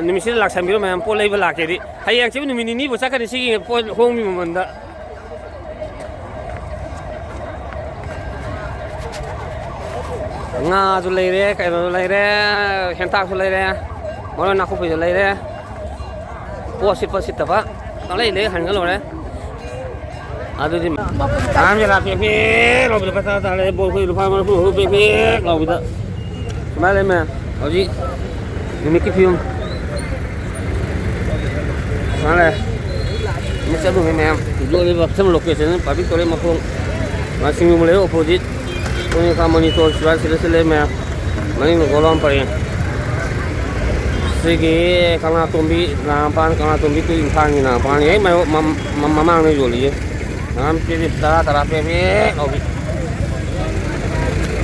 ꯅꯨꯃꯤꯠꯁꯤꯗ ꯂꯥꯛꯁꯟꯕꯤꯔꯣ ꯃꯌꯥꯝ, ꯄꯣꯠ ꯂꯩꯕ ꯂꯥꯛꯀꯦꯗꯤ꯫ ꯍꯌꯦꯡ ꯍꯪꯆꯤꯠ ꯅꯨꯃꯤꯠ ꯅꯤꯅꯤꯕꯨ ꯆꯠꯀꯅꯤ ꯁꯤꯒꯤ ꯄꯣꯠ ꯍꯣꯡꯕꯤ ꯃꯃꯜꯗ꯫ ꯉꯥꯁꯨ ꯂꯩꯔꯦ, ꯀꯩꯅꯣꯁꯨ ꯂꯩꯔꯦ, ꯍꯦꯟꯇꯥꯛꯁꯨ ꯂꯩꯔꯦ, ꯃꯔꯣꯏ ꯅꯥꯀꯨꯞꯄꯤꯁꯨ ꯂꯩꯔꯦ꯫ ꯄꯣꯠ ꯁꯤꯠꯄ ꯁꯤꯠꯇꯕ ꯄꯪꯂꯩ ꯂꯩ ꯍꯟꯒ ꯂꯣꯏꯔꯦ꯫ ꯑꯗꯨꯗꯤ ꯑꯉꯥꯡꯁꯦ ꯂꯥꯛꯀꯦ ꯄꯦꯛ ꯂꯥꯎꯕꯗ ꯄꯩꯁꯥ ꯇꯥꯔꯦ꯫ ꯕꯣꯜ ꯑꯩꯈꯣꯏ ꯂꯨꯄꯥ ꯃꯔꯤꯐꯨ ꯄꯦꯛ ꯄꯦꯛ ꯂꯥꯎꯕꯗ꯫ ꯁꯨꯃꯥꯏꯅ ꯂꯩ ꯃꯌꯥꯝ꯫ ꯍꯧꯖꯤꯛ ꯅꯨꯃꯤꯠꯀꯤ ꯐꯤꯕꯝ ꯁꯨꯃꯥꯏꯅ ꯂꯩ꯫ ꯃꯤ ꯆꯠꯂꯨꯔꯦ ꯃꯌꯥꯝ꯫ ꯌꯣꯜꯂꯤꯕ ꯐꯤꯂꯝ location ꯄꯥꯕ꯭ꯂꯤꯛ ꯇꯣꯏꯂꯦꯠ ꯃꯈꯣꯡ꯫ ꯁꯤꯡꯖꯨ ꯂꯩꯔꯦ opposite꯫ ꯀꯣꯅꯤꯡꯈꯥ ꯃꯅꯤꯄꯨꯔ ꯁꯨꯃꯥꯏꯅ ꯁꯤꯗ ꯁꯤꯗ ꯂꯩ ꯃꯌꯥꯝ꯫ ꯃꯅꯤꯡꯗ ꯒꯣꯂꯥꯝ ꯄꯔꯦꯡ꯫ ꯁꯤꯒꯤ ꯀꯪꯂꯥꯇꯣꯝꯕꯤ ꯅꯥꯒꯥꯃꯄꯥꯟ, ꯀꯪꯂꯥꯇꯣꯝꯕꯤ ꯇꯨ ꯏꯝꯐꯥꯜꯒꯤ ꯅꯥꯒꯥꯃꯄꯥꯟꯒꯤ ꯍꯦꯛ ꯃꯥꯌꯣꯛ-, ꯃꯝ-, ꯃꯝ-, ꯃꯃꯥꯡꯗ ꯌꯣꯜꯂꯤꯁꯦ꯫ ꯅꯥꯒꯥꯃꯄꯥꯟ ꯄꯦ ꯇꯔꯥ, ꯇꯔꯥ ꯄꯦ ꯄꯦ ꯂꯥꯎꯕꯤ꯫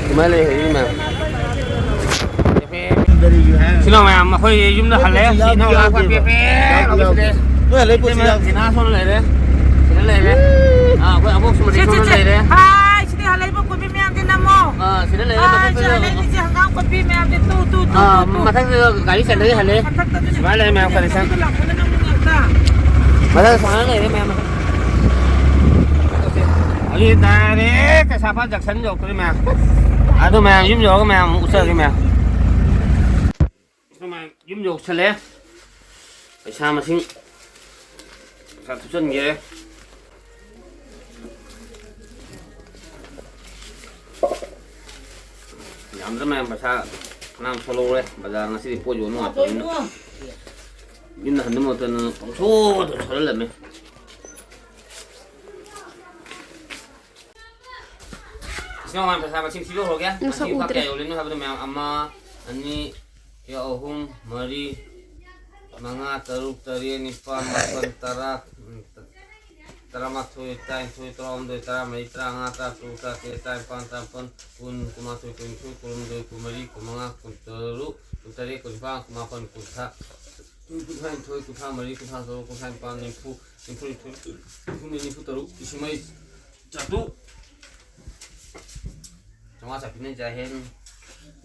ꯑꯗꯨꯃꯥꯏꯅ ꯂꯩ ꯍꯧꯖꯤꯛ ꯃꯌꯥꯝ꯫ ꯁꯤꯅ ꯃꯌꯥꯝ ꯑꯩꯈꯣꯏ ꯌꯨꯝꯗ ꯍꯜꯂꯦ꯫ ꯁꯤ ꯏꯅꯥꯎ ꯂꯥꯛꯄ ꯄꯦ ꯄꯦ ꯂꯥꯎꯕꯤ ꯁꯤꯗ꯫ ꯅꯣꯏ ꯍꯜꯂꯛꯏ ꯄꯣꯠꯁꯤ ꯌꯥꯎꯗꯦ꯫ ꯁꯤꯅꯥ ꯁꯣꯝꯗ ꯂꯩꯔꯦ꯫ ꯁꯤꯗ ꯂꯩꯔꯦ꯫ ꯑꯥ, ꯑꯩꯈꯣꯏ ꯑꯕꯣꯛ ꯁꯨꯃꯇꯤ ꯁꯦ, ꯁꯦ, ꯁꯣꯝꯗ ꯁꯦ꯫ ꯂꯩꯔꯦ꯫ ꯍꯥꯏ, ꯁꯤꯗꯤ ꯍꯜꯂꯛꯏꯕ ꯀꯣꯕꯤ ꯃꯌꯥꯝꯁꯦ ꯅꯝꯃꯣ꯫ ꯑꯥ, ꯁꯤꯗ ꯂꯩꯔꯦ, ꯑꯥ, ꯃꯊꯛꯇ ꯁꯤ ꯂꯩꯔꯦ꯫ ꯍꯜꯂꯛꯏꯁꯦ ꯍꯪꯒꯥꯝ ꯀꯣꯕꯤ ꯃꯌꯥꯝꯁꯦ ꯇꯨ, ꯇꯨ, ꯇꯨ, ꯑꯥ, ꯇꯨ, ꯇꯨ꯫ ꯃꯊꯛꯇ ꯒꯥꯔꯤ ꯆꯟꯗꯔꯤ ꯍꯜꯂꯦ꯫ ꯃꯊꯛꯇ ꯑꯗꯨꯅꯦ꯫ ꯁꯨꯃꯥꯏꯅ ꯂꯩꯔꯦ ꯃꯌꯥꯝ condition꯫ ꯑꯗꯨ ꯂꯥꯛꯄꯗ ꯅꯝꯃꯨ ꯉꯥꯛꯇ꯫ ꯃꯊꯛꯇ ꯁꯨꯃꯥꯏꯅ ꯂꯩꯔꯦ ꯃꯌꯥꯝ꯫ ꯍꯧꯖꯤꯛ direct ꯀꯩꯁꯥꯝꯄꯥꯠ junction ꯌꯧꯔꯛꯇꯣꯔꯦ ꯃꯌꯥꯝ꯫ ꯑꯗꯨ ꯃꯌꯥꯝ ꯌꯨꯝ ꯌꯧꯔꯒ ꯃꯌꯥꯝ ꯑꯃꯨꯛ ꯎꯠꯆꯔꯒꯦ ꯃꯌꯥꯝ꯫ ꯁꯨꯃꯥꯏꯅ ꯌꯨꯝ ꯌꯧꯁꯜꯂꯦ꯫ ꯄꯩꯁꯥ ꯃꯁꯤꯡ ꯄꯩꯁꯥ ꯊꯨꯞꯆꯟꯒꯦ꯫ ꯌꯥꯝꯗ꯭ꯔ ꯃꯌꯥꯝ ꯄꯩꯁꯥ ꯐꯅꯌꯥꯝ ꯁꯣꯜꯍꯧꯔꯦ꯫ ꯕꯖꯥꯔ ꯉꯁꯤꯗꯤ ꯄꯣꯠ ꯌꯣꯟꯕ ꯉꯥꯛꯇꯅꯤꯅ꯫ ꯌꯨꯝꯗ ꯍꯟꯕ ꯃꯇꯝꯗ ꯄꯪꯁꯣꯗ ꯁꯣꯜꯍꯜꯂꯝꯃꯦ꯫ ꯏꯆꯤꯟ ꯏꯅꯥꯎ ꯃꯌꯥꯝ ꯄꯩꯁꯥ ꯃꯁꯤꯡ ꯊꯤꯕ ꯍꯧꯔꯒꯦ꯫ ꯃꯁꯛ ꯉꯁꯤ ꯂꯨꯄꯥ ꯎꯗ꯭ꯔꯦ꯫ ꯀꯌꯥ ꯌꯣꯜꯂꯤꯅꯣ ꯍꯥꯏꯕꯗꯣ ꯃꯌꯥꯝ, ꯑꯃ, ꯑꯅꯤ, ꯑꯍꯨꯝ, ꯃꯔꯤ, ꯃꯉꯥ, ꯇꯔꯨꯛ, ꯇꯔꯦꯠ, ꯅꯤꯄꯥꯜ, ꯃꯥꯄꯜ, ꯇꯔꯥ, ꯎꯝ, ꯇꯔꯥꯃꯥꯊꯣꯏ, ꯇꯔꯥꯅꯤꯊꯣꯏ, ꯇꯔꯥꯍꯨꯝꯗꯣꯏ, ꯇꯔꯥꯃꯔꯤ, ꯇꯔꯥꯃꯉꯥ, ꯇꯔꯥꯇꯔꯨꯛ, ꯇꯔꯥꯇꯔꯦꯠ, ꯇꯔꯥꯅꯤꯄꯥꯜ, ꯇꯔꯥꯃꯥꯄꯜ, ꯀꯨꯟ, ꯀꯨꯟꯃꯥꯊꯣꯏ, ꯀꯨꯟꯅꯤꯊꯣꯏ, ꯀꯨꯟꯍꯨꯝꯗꯣꯏ, ꯀꯨꯟꯃꯔꯤ, ꯀꯨꯟꯃꯉꯥ, ꯀꯨꯟꯇꯔꯨꯛ, ꯀꯨꯟꯇꯔꯦꯠ, ꯀꯨꯟꯅꯤꯄꯥꯜ, ꯀꯨꯟꯃꯥꯄꯜ, ꯀꯨꯟꯊ꯭ꯔꯥ, ꯀꯨꯟꯊ꯭ꯔꯥꯅꯤꯊꯣꯏ, ꯀꯨꯟꯊ꯭ꯔꯥꯃꯔꯤ, ꯀꯨꯟꯊ꯭ꯔꯥꯇꯔꯨꯛ, ꯀꯨꯟꯊ꯭ꯔꯥꯅꯤꯄꯥꯜ, ꯅꯤꯐꯨ, ꯅꯤꯐꯨꯅꯤꯊꯣꯏ, ꯅꯤꯐꯨ ꯍꯨꯝꯗꯣꯏ, ꯅꯤꯐꯨ ꯇꯔꯨꯛ, ꯂꯤꯁꯤꯡ ꯃꯔꯤ ꯆꯥꯇ꯭ꯔꯨꯛ꯫ ꯆꯥꯝꯃꯉꯥ ꯆꯥꯄꯤꯅ ꯖꯥꯍꯦꯟ꯫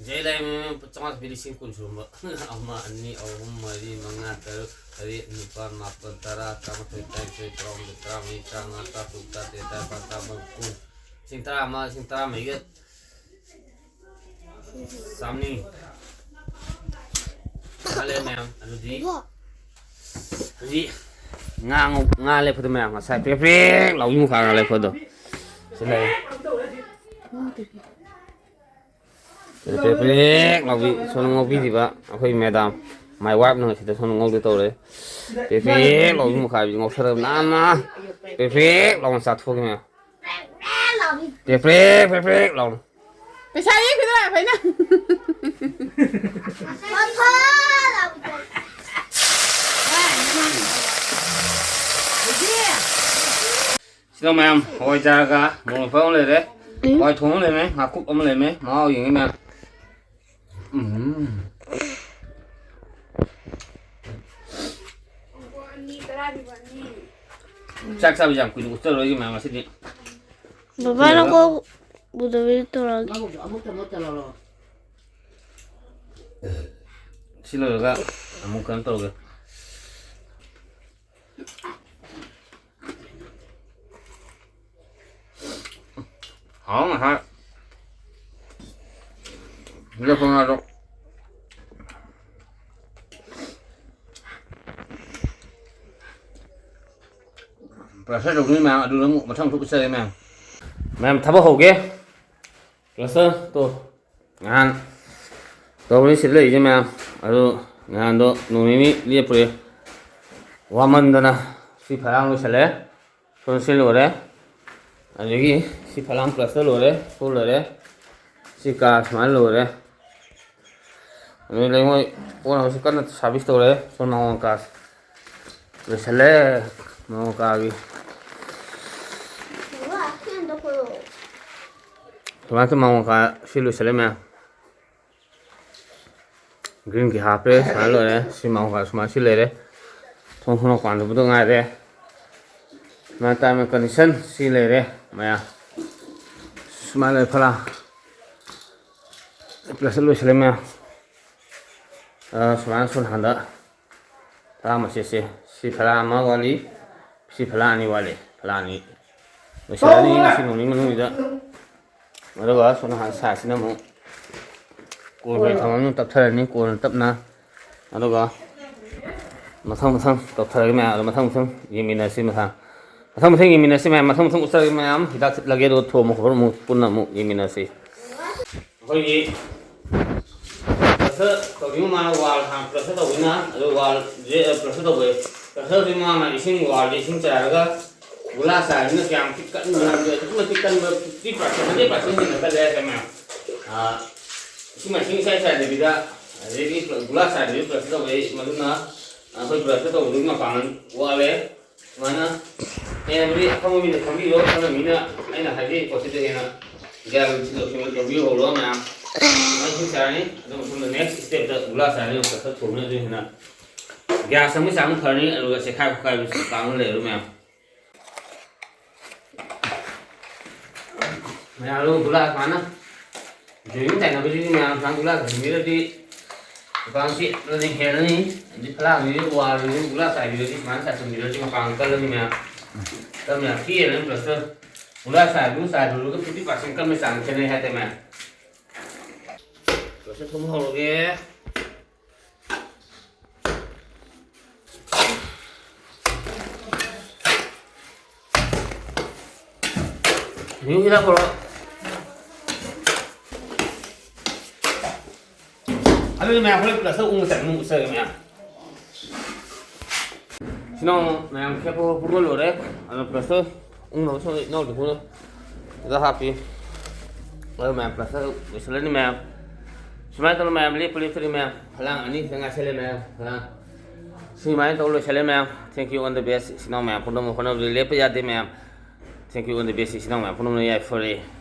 ꯖꯩ ꯂꯩꯃ ꯆꯥꯝꯃꯉꯥ ꯆꯥꯄꯤ ꯂꯤꯁꯤꯡ ꯀꯨꯟ ꯁꯨꯔꯝꯕ꯫ ꯑꯃ, ꯑꯅꯤ, ꯑꯍꯨꯝ, ꯃꯔꯤ, ꯃꯉꯥ, ꯇꯔꯨꯛ, ꯇꯔꯦꯠ, ꯅꯤꯄꯥꯜ, ꯃꯥꯄꯜ, ꯇꯔꯥ, ꯇꯔꯥꯃꯥꯊꯣꯏ, ꯇꯔꯥꯅꯤꯊꯣꯏ, ꯇꯔꯥꯍꯨꯝꯗꯣꯏ, ꯇꯔꯥꯃꯔꯤ, ꯇꯔꯥꯃꯉꯥ, ꯇꯔꯥꯇꯔꯨꯛ, ꯇꯔꯥꯇꯔꯦꯠ, ꯇꯔꯥꯅꯤꯄꯥꯜ, ꯇꯔꯥꯃꯥꯄꯜ, ꯀꯨꯟ꯫ ꯂꯤꯁꯤꯡ ꯇꯔꯥꯃꯉꯥ, ꯂꯤꯁꯤꯡ ꯇꯔꯥꯃꯔꯤꯒ ꯆꯥꯝꯃꯔꯤ꯫ ꯆꯥꯝꯃꯉꯥ ꯂꯩꯔꯦ ꯃꯌꯥꯝ꯫ ꯑꯗꯨꯗꯤ ꯍꯧꯖꯤꯛ ꯉꯥ ꯉꯧ-, ꯉꯥ ꯂꯦꯞꯄꯗꯣ ꯃꯌꯥꯝ, ꯉꯁꯥꯏ ꯄ꯭ꯔꯦꯛ ꯄ꯭ꯔꯦꯛ ꯂꯥꯎꯕꯤ ꯃꯨꯈꯥ ꯉꯥ ꯂꯦꯞꯄꯗꯣ꯫ ꯁꯤ ꯂꯩ꯫ ꯄ꯭ꯔꯦꯛ ꯄ꯭ꯔꯦꯛ ꯂꯥꯎꯕꯤ ꯁꯣꯝꯗ ꯉꯧꯕꯤꯔꯤꯕ ꯑꯩꯈꯣꯏ ꯃꯦꯗꯥꯝ, my wife ꯅ ꯁꯤꯗ ꯁꯣꯝꯗ ꯉꯧꯗꯦ ꯇꯧꯔꯦ꯫ ꯄ꯭ꯔꯦꯛ ꯄ꯭ꯔꯦꯛ ꯂꯥꯎꯕꯤ ꯃꯨꯈꯥ ꯉꯧꯊꯔꯒ ꯅꯥꯟꯅ ꯄ꯭ꯔꯦꯛ ꯄ꯭ꯔꯦꯛ ꯂꯥꯎꯅ ꯆꯥꯊꯣꯛꯑꯒꯦ ꯃꯌꯥꯝ꯫ ꯄ꯭ꯔꯦꯛ ꯄ꯭ꯔꯦꯛ ꯄ꯭ꯔꯦꯛ ꯄ꯭ꯔꯦꯛ ꯂꯥꯎꯅ꯫ ꯄꯩꯁꯥ ꯌꯦꯡꯈꯤꯗ꯭ꯔꯥ ꯐꯖꯅ? ꯁꯤꯗ ꯃꯌꯥꯝ ꯍꯋꯥꯏꯖꯥꯔꯒ ꯃꯣꯔꯣꯛ ꯃꯦꯠꯄ ꯑꯃ ꯂꯩꯔꯦ꯫ ꯎꯝ꯫ ꯍꯋꯥꯏ ꯊꯣꯡ ꯑꯃ ꯂꯩꯔꯝꯃꯦ, ꯉꯥꯀꯨꯞ ꯑꯃ ꯂꯩꯔꯝꯃꯦ꯫ ꯃꯍꯥꯎ ꯌꯦꯡꯉꯤ ꯃꯌꯥꯝ꯫ ꯎꯝ꯫ ꯆꯥꯛ ꯆꯥꯕꯁꯦ ꯌꯥꯝ ꯀꯨꯏꯅ ꯎꯠꯆꯔꯣꯏꯒꯦ ꯃꯌꯥꯝ ꯉꯁꯤꯗꯤ꯫ ꯕꯕꯥꯅ ꯀꯣꯛ ꯎꯗꯕꯤꯗ ꯇꯧꯔꯛꯑꯒꯦ꯫ ꯁꯤ ꯂꯣꯏꯔꯒ ꯑꯃꯨꯛ ꯀꯩꯅꯣ ꯇꯧꯔꯒꯦ꯫ ꯍꯥꯎ ꯉꯁꯥꯏ꯫ ꯂꯦꯞꯄ ꯉꯥꯗꯣ꯫ ꯄ꯭ꯔꯦꯁꯔ ꯇꯧꯗꯣꯏꯅꯤ ꯃꯌꯥꯝ, ꯑꯗꯨꯗ ꯑꯃꯨꯛ ꯃꯊꯪ ꯃꯊꯪ ꯎꯠꯆꯔꯒꯦ ꯃꯌꯥꯝ꯫ ꯃꯌꯥꯝ ꯊꯕꯛ ꯍꯧꯒꯦ꯫ ꯄ꯭ꯔꯦꯁꯔ ꯇꯣ꯫ ꯅꯍꯥꯟ ꯇꯧꯔꯤ ꯁꯤꯗ ꯂꯩꯔꯤꯁꯦ ꯃꯌꯥꯝ꯫ ꯑꯗꯨ ꯅꯍꯥꯟꯗꯣ ꯅꯣꯡ ꯅꯤꯅꯤ ꯂꯦꯞꯄꯨꯔꯦ꯫ ꯋꯥꯃꯟꯗꯅ ꯁꯤ ꯐꯂꯥꯡ ꯂꯣꯏꯁꯜꯂꯦ꯫ ꯁꯣꯝ ꯁꯤ ꯂꯣꯏꯔꯦ꯫ ꯑꯗꯒꯤ ꯁꯤ ꯐꯂꯥꯡ ꯄ꯭ꯂꯁꯇ ꯂꯣꯏꯔꯦ꯫ ꯁꯣ ꯂꯣꯏꯔꯦ꯫ ꯁꯤ ꯀꯥ ꯁꯨꯃꯥꯏꯅ ꯂꯣꯏꯔꯦ꯫ ꯑꯗꯨ ꯂꯩꯉꯣꯏ ꯑꯣꯟꯅꯕꯁꯨ ꯀꯟꯅ ꯁꯥꯔꯚꯤꯁ ꯇꯧꯔꯦ꯫ ꯁꯣꯝ ꯃꯥꯡꯒꯣꯟ ꯀꯥ ꯂꯣꯏꯁꯜꯂꯦ꯫ ꯃꯥꯡꯒꯣꯟ ꯀꯥꯒꯤ ꯁꯨꯃꯥꯏꯅ ꯇꯧ ꯃꯥꯡꯒꯣꯟ ꯀꯥ ꯁꯤ ꯂꯣꯏꯁꯜꯂꯦ ꯃꯌꯥꯝ꯫ ꯒ꯭ꯔꯤꯟꯒꯤ ꯍꯥꯞꯄꯦ꯫ ꯁꯨꯃꯥꯏꯅ ꯂꯣꯏꯔꯦ꯫ ꯁꯤ ꯃꯥꯡꯒꯣꯟ ꯀꯥ ꯁꯨꯃꯥꯏꯅ ꯁꯤ ꯂꯩꯔꯦ꯫ ꯊꯣꯡ ꯊꯣꯡꯅ ꯄꯥꯟꯗꯕꯗꯣ ꯉꯥꯏꯔꯦ꯫ ꯁꯨꯃꯥꯏꯅ ꯇꯥꯏꯝ ꯀꯟꯗꯤꯁꯟ ꯁꯤ ꯂꯩꯔꯦ ꯃꯌꯥꯝ꯫ ꯁꯨꯃꯥꯏꯅ ꯂꯩꯔꯦ ꯐꯂꯥ꯫ ꯄ꯭ꯂꯁꯇ ꯂꯣꯏꯁꯤꯜꯂꯦ ꯃꯌꯥꯝ꯫ ꯑ, ꯁꯨꯃꯥꯏꯅ ꯁꯣꯝ ꯅꯥꯀꯟꯗ ꯐꯂꯥ ꯃꯆꯦꯠꯁꯦ, ꯁꯤ ꯐꯂꯥ ꯑꯃ ꯋꯥꯠꯂꯤ, ꯁꯤ ꯐꯂꯥ ꯑꯅꯤ ꯋꯥꯠꯂꯤ, ꯐꯂꯥ ꯑꯅꯤ ꯂꯣꯏꯁꯤꯜꯂꯅꯤ ꯉꯁꯤ ꯅꯣꯡ ꯅꯤꯅꯤ ꯃꯅꯨꯡꯁꯤꯗ꯫ ꯑꯗꯨꯒ ꯁꯣꯝ ꯅꯥꯀꯟ ꯁꯥꯏꯠꯁꯤꯅ ꯑꯃꯨꯛ ꯀꯣꯟ ꯊꯝꯃꯝꯅꯤꯅ ꯇꯞꯊꯔꯅꯤ, ꯀꯣꯟꯅ ꯇꯞꯅ꯫ ꯑꯗꯨꯒ ꯃꯊꯪ ꯃꯊꯪ ꯇꯧꯊꯔꯒꯦ ꯃꯌꯥꯝ꯫ ꯑꯗꯣ ꯃꯊꯪ ꯃꯊꯪ ꯌꯦꯡꯃꯤꯟꯅꯁꯤ ꯃꯊꯪ꯫ ꯃꯊꯪ ꯃꯊꯪ ꯌꯦꯡꯃꯤꯟꯅꯁꯤ ꯃꯌꯥꯝ꯫ ꯃꯊꯪ ꯃꯊꯪ ꯎꯠꯆꯔꯒꯦ ꯃꯌꯥꯝ꯫ ꯍꯤꯗꯥꯛ ꯊꯤꯠꯂꯒꯦ, ꯑꯗꯨꯒ ꯊꯣꯡꯕ ꯈꯣꯠꯄ ꯑꯃꯨꯛ ꯄꯨꯟꯅ ꯑꯃꯨꯛ ꯌꯦꯡꯃꯤꯟꯅꯁꯤ꯫ ꯑꯩꯈꯣꯏꯒꯤ ꯄ꯭ꯂꯁꯇꯔ ꯇꯧꯗ꯭ꯔꯤꯉꯩ ꯃꯃꯥꯡꯗ ꯋꯥꯜ ꯍꯥꯟꯅ ꯄ꯭ꯂꯁꯇꯔ ꯇꯧꯕꯅꯤꯅ, ꯑꯗꯨ ꯋꯥꯜꯁꯦ, ꯑ, ꯄ꯭ꯂꯁꯇꯔ ꯇꯧꯕ, ꯄ꯭ꯂꯁꯇꯔ ꯇꯧꯗ꯭ꯔꯤꯉꯩ ꯃꯃꯥꯡꯗ ꯏꯁꯤꯡ, ꯋꯥꯜꯁꯦ ꯏꯁꯤꯡ ꯆꯥꯏꯔꯒ ꯒꯨꯂꯥ ꯆꯥꯏꯕꯅꯤꯅ ꯀꯌꯥꯝ ꯊꯤꯛ ꯀꯟꯕꯅꯣ ꯍꯥꯏꯕꯗꯤ ꯑꯗꯨꯛꯀꯤ ꯃꯇꯤꯛ ꯀꯟꯕ, fifty percent, hundred percent ꯍꯦꯟꯅ ꯀꯜꯂꯦ ꯍꯥꯏꯇꯥꯔꯦ ꯃꯌꯥꯝ꯫ ꯑ, ꯏꯁꯤꯡ ꯃꯥꯏꯁꯤꯡ ꯏꯆꯥꯏ ꯆꯥꯏꯗꯕꯤꯗ, ꯑꯗꯒꯤ ꯒꯨꯂꯥ ꯆꯥꯏꯗꯕꯤ ꯄ꯭ꯂꯁꯇꯔ ꯇꯧꯕꯩ, ꯃꯗꯨꯅ ꯑꯩꯈꯣꯏ ꯄ꯭ꯂꯁꯇꯔ ꯇꯧꯕꯗꯨꯒꯤ ꯃꯄꯥꯡꯒꯜ ꯋꯥꯠꯂꯦ꯫ ꯁꯨꯃꯥꯏꯅ ꯑꯩꯅꯕꯨꯗꯤ ꯑꯈꯪꯕ ꯃꯤꯅ ꯈꯪꯕꯤꯔꯣ, ꯑꯈꯪꯕ ꯃꯤꯅ ꯑꯩꯅ ꯍꯥꯏꯖꯔꯤꯕ ꯄꯣꯠꯁꯤꯗ ꯍꯦꯟꯅ ꯒ꯭ꯌꯥꯟ ꯂꯧꯁꯤꯡ ꯂꯧꯕꯤꯍꯧꯔꯣ ꯃꯌꯥꯝ꯫ ꯁꯨꯃꯥꯏꯅ ꯏꯁꯤꯡ ꯆꯥꯏꯔꯅꯤ, ꯑꯗꯨ ꯃꯇꯨꯡꯗ next stepꯇ ꯒꯨꯂꯥ ꯆꯥꯏꯔꯅꯤ, ꯄ꯭ꯂꯁꯇꯔ ꯊꯣꯡꯕꯅ ꯑꯗꯨ ꯍꯦꯟꯅ ꯒ꯭ꯌꯥꯁ ꯑꯃꯒꯤ ꯆꯥꯡ ꯐꯔꯅꯤ, ꯑꯗꯨꯒ ꯆꯦꯈꯥꯏ ꯈꯣꯠꯀꯥꯏꯕꯁꯨ ꯄꯥꯛꯅ ꯂꯩꯔꯣꯏ ꯃꯌꯥꯝ꯫ ꯃꯌꯥꯝ ꯑꯗꯨ ꯒꯨꯂꯥ ꯁꯨꯃꯥꯏꯅ ꯖꯣꯏꯅꯤꯡ ꯇꯥꯏꯅꯕꯁꯤꯗꯤ ꯃꯌꯥꯝ ꯁꯨꯃꯥꯏꯅ ꯒꯨꯂꯥ ꯊꯝꯕꯤꯔꯗꯤ ꯃꯄꯥꯟ ꯁꯤꯠꯂꯅꯤ, ꯍꯦꯜꯂꯅꯤ꯫ ꯑꯗꯩ ꯐꯂꯥꯡꯁꯤꯗꯤ ꯋꯥꯜꯁꯤꯗꯤ ꯒꯨꯂꯥ ꯆꯥꯏꯕꯤꯔꯗꯤ, ꯁꯨꯃꯥꯏꯅ ꯆꯥꯏꯁꯤꯟꯕꯤꯔꯗꯤ ꯃꯄꯥꯟ ꯀꯜꯂꯅꯤ ꯃꯌꯥꯝ꯫ ꯀꯜ ꯃꯌꯥꯝ ꯊꯤꯔꯦꯅ ꯄ꯭ꯂꯁꯇꯔ꯫ ꯒꯨꯂꯥ ꯆꯥꯏꯕꯗꯨꯒ ꯆꯥꯏꯕꯗꯨꯒ fifty percent ꯀꯟꯕꯒꯤ ꯆꯥꯡ ꯈꯦꯠꯅꯩ ꯍꯥꯏꯇꯥꯔꯦ ꯃꯌꯥꯝ꯫ ꯄ꯭ꯂꯁꯇꯔ ꯊꯣꯡꯕ ꯍꯧꯔꯒꯦ꯫ ꯃꯤꯌꯨ ꯍꯤꯗꯥꯛ ꯄꯨꯔꯛꯑꯣ꯫ ꯑꯗꯨꯗꯤ ꯃꯌꯥꯝ ꯍꯣꯔꯦꯟ ꯄ꯭ꯂꯁꯇ ꯎꯪ ꯆꯪ ꯎꯛꯆꯔꯒꯦ ꯃꯌꯥꯝ꯫ ꯁꯤꯅ ꯃꯌꯥꯝ ꯈꯦꯞꯄ ꯄꯨꯡꯂꯣꯏ ꯂꯣꯏꯔꯦ꯫ ꯑꯗꯣ ꯄ꯭ꯂꯁꯇ ꯎꯪꯅꯕ ꯁꯣꯝꯗ ꯏꯅꯥꯎꯗꯤ ꯄꯨꯡꯅ ꯁꯤꯗ ꯍꯥꯞꯄꯤ꯫ ꯑꯗꯣ ꯃꯌꯥꯝ ꯄ꯭ꯂꯁꯇ ꯂꯣꯏꯁꯤꯜꯂꯅꯤ ꯃꯌꯥꯝ꯫ ꯁꯨꯃꯥꯏꯅ ꯇꯧꯅ ꯃꯌꯥꯝ ꯂꯦꯞꯄ ꯂꯦꯞꯇꯔꯤ ꯃꯌꯥꯝ꯫ ꯐꯂꯥꯡ ꯑꯅꯤ ꯈꯤꯇꯪ ꯉꯥꯏꯁꯜꯂꯦ ꯃꯌꯥꯝ꯫ ꯐꯂꯥꯡ ꯁꯨꯃꯥꯏꯅ ꯇꯧꯔ ꯂꯣꯏꯁꯤꯜꯂꯦ ꯃꯌꯥꯝ꯫ Thank you on the best꯫ ꯏꯆꯤꯟ ꯏꯅꯥꯎ ꯃꯌꯥꯝ ꯄꯨꯝꯅꯃꯛ ꯍꯣꯠꯅꯕꯗ ꯂꯦꯞꯄ ꯌꯥꯗꯦ ꯃꯌꯥꯝ꯫ Thank you on the best꯫ ꯏꯆꯤꯟ ꯏꯅꯥꯎ ꯃꯌꯥꯝ ꯄꯨꯝꯅꯃꯛ ꯌꯥꯏꯐꯔꯦ꯫